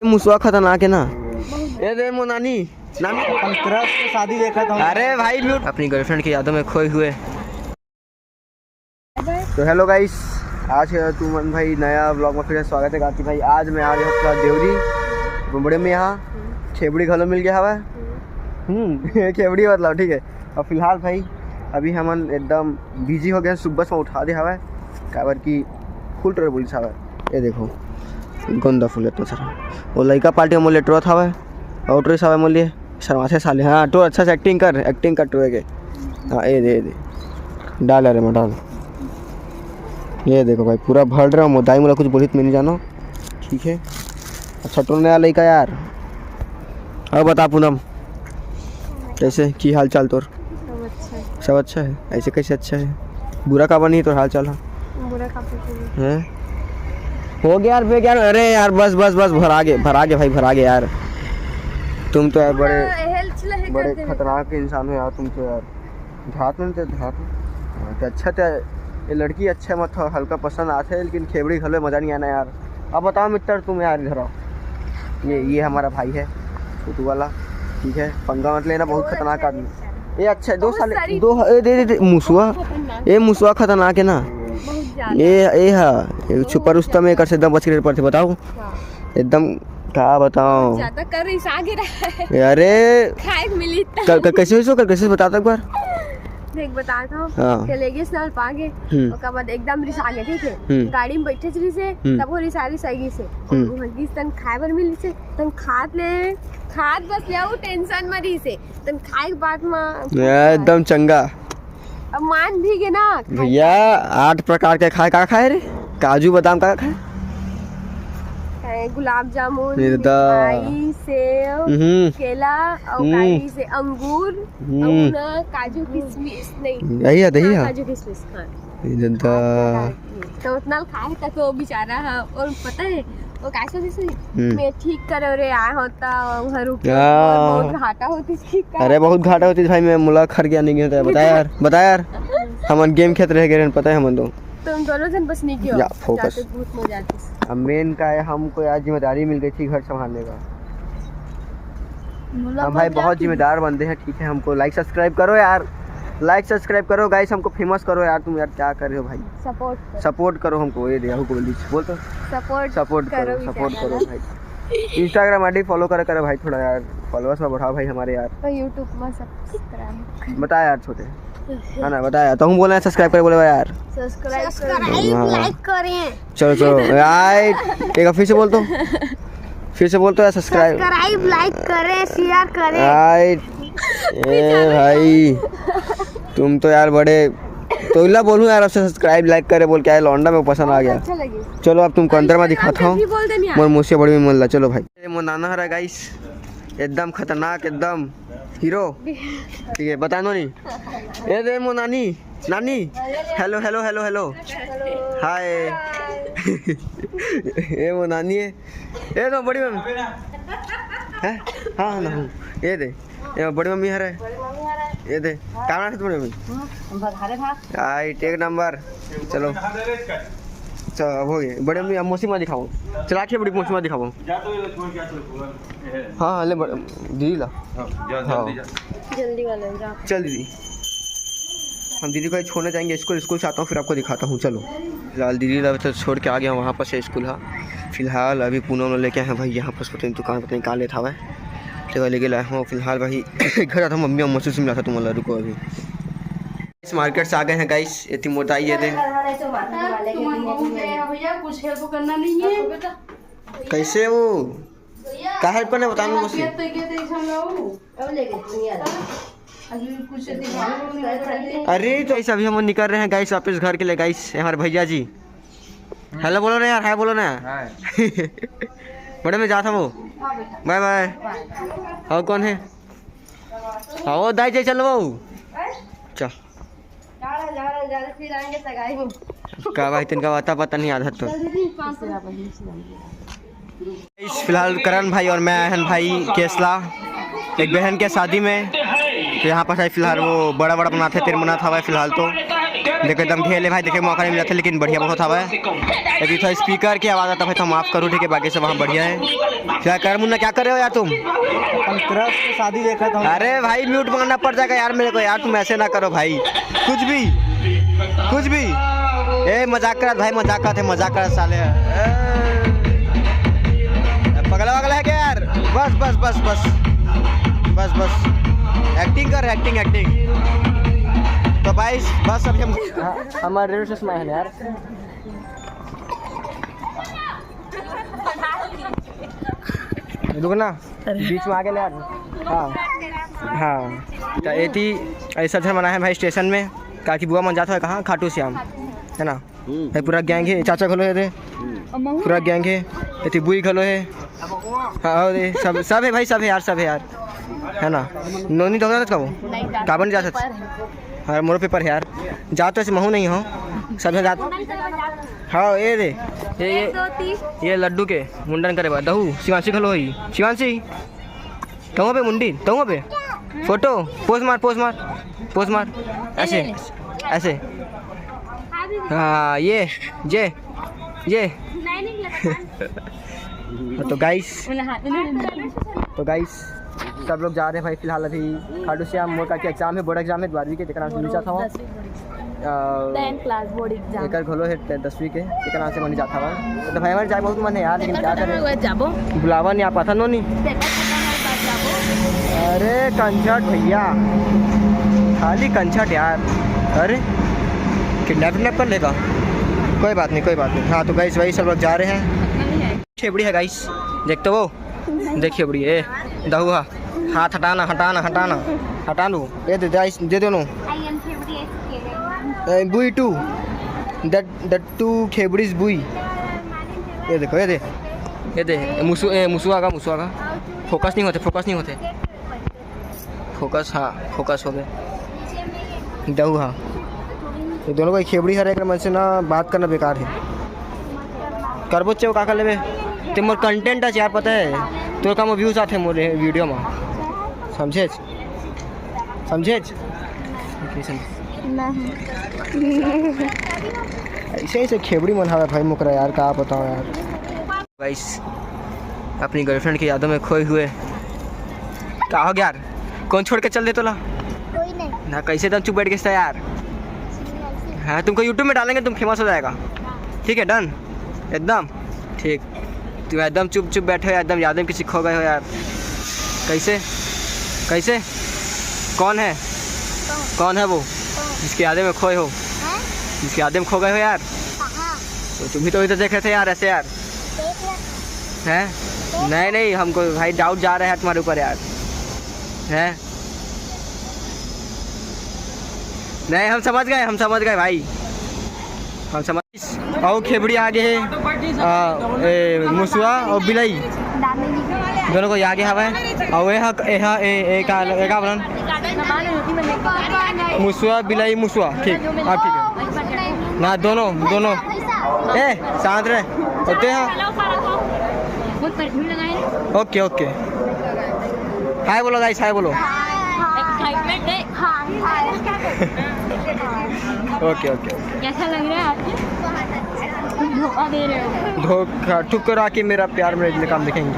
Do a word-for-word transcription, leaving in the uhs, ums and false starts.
मुसवा खतरनाक है ना। ए दे मोनानी, नानी। अपन crush के शादी देखा था। अरे भाई, mute। अपनी girlfriend की यादों में खोए हुए। तो hello guys, आज के तुमन भाई नया vlog में फिर से स्वागत है। काकी भाई, आज मैं आ गया हूँ अपना देवरी बड़े में, यहाँ खेबड़ी घलो मिल गया हवा। हम्म। खेबड़ी मतलब, ठीक है। और फिलहाल भाई, अभी हमन एकदम busy हो गए, सुबह से उठा दे हवा, काबर की फूल टोरे बोलिस हवा। ये देखो, गंदा फूल है इतना सारा। वो लइका party में लेटरत हवा, और टोरे हवा मोलिए। शर्माथे साले। हाँ, तो अच्छा से acting कर, acting कर टोए के। हाँ, ये दे, ये दे। डाल, अरे, मैं डाल। ये देखो भाई, पूरा भर रहा हूँ। दाई मोला कुछ बोलिस त मैं नहीं जानो। ठीक है। अच्छा, तो नया लइका यार। और बता पूनम, कैसे, की हाल चाल तोर? सब अच्छा है। सब अच्छा है? ऐसे कैसे अच्छा है? बुरा का बनी तोर हाल चाल? हाँ? बुरा का बनी? हैं? हो गया यार, बे यार, अरे यार, बस, बस, बस, भरा गे, भरा गे भाई, भरा गे यार। तुम तो यार बड़े, बड़े खतरनाक इंसान हो यार तुम तो यार। धात में तो धात में। हाँ, तो अच्छा तो ये लड़की अच्छा, मत हो, हल्का पसंद आथे, लेकिन खेबड़ी घलो मजा नहीं आना यार। अब बताओ मित्र, तुम यार इधर आओ। ये, ये हमारा भाई है, छोटू वाला, ठीक है, पंगा मत लेना, बहुत खतरनाक आदमी। ये अच्छा है, दो साल, दो, ए, दे, दे, दे, मुसुआ, ये मुसुआ खतरनाक है ना। ये, ये हा, ये छुपा रुस्तम, एकर से एकदम बच के पड़थे, बताओ। हाँ। एकदम का बताओ। ज्यादा कर रिसा गे रहा है। अरे, खाए के मिली त। क-, क-, कैसे हो, कैसे बता तो एक बार। देख, बतात हूँ। हाँ। के लेगे स्नाल पागे। हम्म। ओकर बाद एकदम रिसा गे, ठीक है? हम्म। गाड़ी में बैठे रहिसे, हम्म। तब वो रिसा, रिसा गिसे। हम्म। वो गिस तन खाए बर मिलिसे, तन खात ले, खात बस ले, वो tension में रहिसे। तन खाए के बाद में एकदम चंगा। अब मान भी गे ना, खाए भैया, आठ प्रकार के खाए, का खाए रे? काजू बादाम का खाए? खाए गुलाब जामुन, ये दा। मिठाई, सेव, हम्म। केला और हम्म। काई से अंगूर, हम्म। और ना काजू किशमिश नहीं। यही है, यही हाँ, है। काजू किशमिश, हाँ। ये दा। आठ प्रकार के। तो उतना खाए था तो बेचारा है, और पता है वो कैसे जैसे हम्म। मैं ठीक करे रे आया होता, वहाँ रुक के हाँ। बहुत घाटा होती ठीक करे। अरे बहुत घाटा होती भाई, मैं मुला खर गया नहीं होता। बता यार, बता यार, हमन game खेत रह गए, पता है हमन तो। तुम दोनों जन बस नहीं कियो। या, focus। जाते बहुत मजा आती। अब main का है, हमको यार जिम्मेदारी मिल गई थी घर संभालने का। हम भाई बहुत जिम्मेदार बंदे हैं, ठीक है, हमको like subscribe करो यार, like subscribe करो guys, हमको famous करो यार, तुम यार क्या कर रहे हो भाई, support करो। Support करो हमको। ये दे, हमको बोल दीजिए, बोल तो। Support support करो, करो, support करो भाई। Instagram ID follow करा करो भाई, थोड़ा यार followers में बढ़ाओ भाई हमारे यार। तो YouTube में subscribe। बता यार छोटे, है ना, बता यार, तुम बोला है subscribe करे, बोले यार। Subscribe करें। Subscribe, हाँ। Like करें। चलो, चलो, राइट। एक बार फिर से बोल तो। फिर से बोल तो यार, subscribe। Subscribe, like करें, share करें। राइट। ए भाई, तुम तो यार बड़े, तो इला बोलूँ यार, आपसे subscribe, like करे बोल के आए, लौंडा में पसंद आ गया। अच्छा लगे। चलो, अब तुमको अंदर में दिखाता हूँ। मोर मुसिया बड़ी में मल्ला, चलो भाई। ये मोर नाना हरा guys, एकदम खतरनाक, एकदम hero। ठीक है, बता नो नहीं। ए दे मोर नानी, नानी। Hello, hello, hello, hello। Hi। ए मोर नानी है। ए तो बड़ी मम्मी। हैं? हाँ, ना हूँ। ये दे। ये बड़ी मम्मी हरे। ये दे। का नाम है तुम्हारी मम्मी? बघारे भात। राइट, एक नंबर। चलो। चलो, अब हो गए। बड़ी मम्मी, अब मौसी माँ दिखाओ। चला के बड़ी मौसी माँ दिखाओ। हाँ, हाँ, ले बड़-, दीदी ला। हाँ। जल्दी वाला, जा। चल दीदी, हम दीदी को छोड़ने जाएंगे स्कूल। स्कूल से आता हूँ, फिर आपको दिखाता हूँ। चलो, फिलहाल दीदी ला तो छोड़ के आ गया वहाँ पर से स्कूल। हाँ, फिलहाल अभी पूनम ला लेके आए हैं भाई, यहाँ पर पता नहीं दुकान, पता नहीं कहाँ लेता हुआ है। तो लेके लाया हूँ फिलहाल भाई। घर आता हूँ, मम्मी और मौसी से मिला था तुम्हारा, रुको अभी। इस मार्केट से आ गए हैं गाइस, ये थी मोटा ये दे। भैया कुछ हेल्प करना नहीं है। कैसे वो? का हेल्प करना, बता दो मुझसे। अभी कुछ दिखा दो, नहीं बता दे। अरे तो गाइस, अभी हम निकल रहे हैं गाइस वापस घर के लिए गाइस। हमारे भैया जी, हेलो बोलो ना यार, हाय बोलो ना। हाय। बड़े में जाता वो। हाँ बेटा। बाय बाय। बाय। और कौन है? हाँ, वो दाई जय चल वो। चल। जा रहा, जा रहा, जा रहा, फिर आएंगे सगाई में। का भाई, तिनका पता, पता नहीं आदत तो। चल दीदी, पाँच सौ। इस फिलहाल करण भाई और मैं आए हैं भाई केसला, एक बहन के शादी में। तो यहाँ पर है फिलहाल वो बड़ा बड़ा बनाते, तेल बनाता हुआ है फिलहाल तो। देखो एकदम घेर ले भाई, देखे मौका नहीं मिला था, लेकिन बढ़िया बहुत हवा है। यदि थोड़ा स्पीकर की आवाज़ आता भाई तो माफ़ करो, ठीक है, बाकी सब वहाँ बढ़िया है। क्या कर मुन्ना, क्या कर रहे हो यार तुम? हम क्रश की शादी देख रहे थे। अरे भाई म्यूट मारना पड़ जाएगा यार मेरे को यार, तुम ऐसे ना करो भाई। कुछ भी, कुछ भी। ए मजाक कर भाई, मजाक कर थे, मजाक कर साले। ए, पगला वगला है क्या यार? बस बस बस बस बस बस। एक्टिंग कर, एक्टिंग, एक्टिंग। तो भाई बस अभी हम हमारे रेलवे स्टेशन आए हैं यार। रुक ना, बीच में आगे ले यार। हाँ, हाँ। तो एती ऐसा झन मना है भाई स्टेशन में, काकि बुआ मन जात है कहाँ, खाटू श्याम, है ना? ये पूरा गैंग है, चाचा घलो है रे, पूरा गैंग है। एती बुई घलो है। हाँ, और ये सब, सब है भाई, सब है यार, सब है यार, है ना? नोनी तो जात कबो? काबर नहीं जात? हाँ, मोर पेपर है यार। जात तो ऐसे महू नहीं हो, सब है जात। हाँ, ये दे, ये, ये, ये लड्डू के मुंडन करे बा दहू, शिवांशी घलो होई। शिवांशी, तहूँ पे मुंडी, तहूँ पे। फोटो, पोज मार, पोज मार, पोज मार। ऐसे, ऐसे। हाँ, ये, ये, ये। तो गाइस, तो गाइस, सब लोग जा रहे हैं भाई फिलहाल अभी खाटू श्याम। मोर काकी एग्जाम है, बोर्ड एग्जाम है, बारहवीं के, जेकर नाम से नीचा था वो। अ, टेंथ क्लास बोर्ड एग्जाम। एकर घलो है टे-, दसवीं के, जेकर नाम से मनी जात हवा। तो भाई हमारे जाए बहुत मन है यार, लेकिन क्या करें? जाबो। बुलावा नहीं आ पाता, नोनी। अरे कंचट भैया, खाली कंचट यार। अरे किडनैप विडनैप कर लेगा। कोई बात नहीं, कोई बात नहीं। हाँ, तो गाइस, वही सब लोग जा रहे हैं। खेबड़ी है गाइस, देख तो वो, देख खेबड़ी, ए, दहुआ, हाथ हटाना, हटाना, हटाना, हटा लो, ए, दे, दे, दे दो नो। ए, बुई टू, the, the two खेबड़ीज बुई। ये देखो, ये दे, ये दे, मुसु-, ए, मुसुआ का, मुसुआ का। फोकस नहीं होते, फोकस नहीं होते। फोकस, हाँ, फोकस हो गए। दहू, हाँ। ये दोनों को खेबड़ी हर एक मन से ना बात करना बेकार है। करबो चेव का कर लेबे। ते मोर कंटेंट है यार, पता है। तोर का मोर व्यूज आथे मोर वीडियो में। समझेच? समझेच? ऐसे ऐसे खेबड़ी मन हवे भाई मोकरा यार, का बताओ यार। गाइस, अपनी गर्लफ्रेंड की यादों में खोए हुए। का हो गया यार? कौन छोड़ के चल दे तोला? कोई नहीं। ना, कैसे तुम चुप बैठ के था यार? हाँ, तुमको YouTube में डालेंगे, तुम फेमस हो जाएगा। ठीक है, डन, एकदम ठीक। तुम एकदम चुप चुप बैठे हो, एकदम यादें किसी खो गए हो यार। कैसे, कैसे, कौन है, कौन है वो जिसके यादें में खोए हो? जिसके यादें में खो गए हो यार? तो तुम ही तो इधर देख रहे थे यार, ऐसे यार। हैं? नहीं नहीं, हमको भाई डाउट जा रहा है तुम्हारे ऊपर यार। हैं? नहीं, हम समझ गए, हम समझ गए भाई, हम समझ। अउ खेबड़ी आगे हे, आ, ए, मुसुआ अउ बिलाई, दोनों को आगे हवय। अउ ए ह, ए ह, ए, ए का, ए का बोलन? मुसुआ, बिलाई, मुसुआ, ठीक, हाँ, ठीक है। ना, दोनों, दोनों। ए, शांत रहे। ओके, हाँ। ओके, ओके। हाय बोलो गाइस, हाय बोलो। ओके, ओके। कैसा लग रहा है आपको? धोखा दे रहे हो। धोखा, ठुकरा के मेरा प्यार मेरे दिल काम देखेंगे।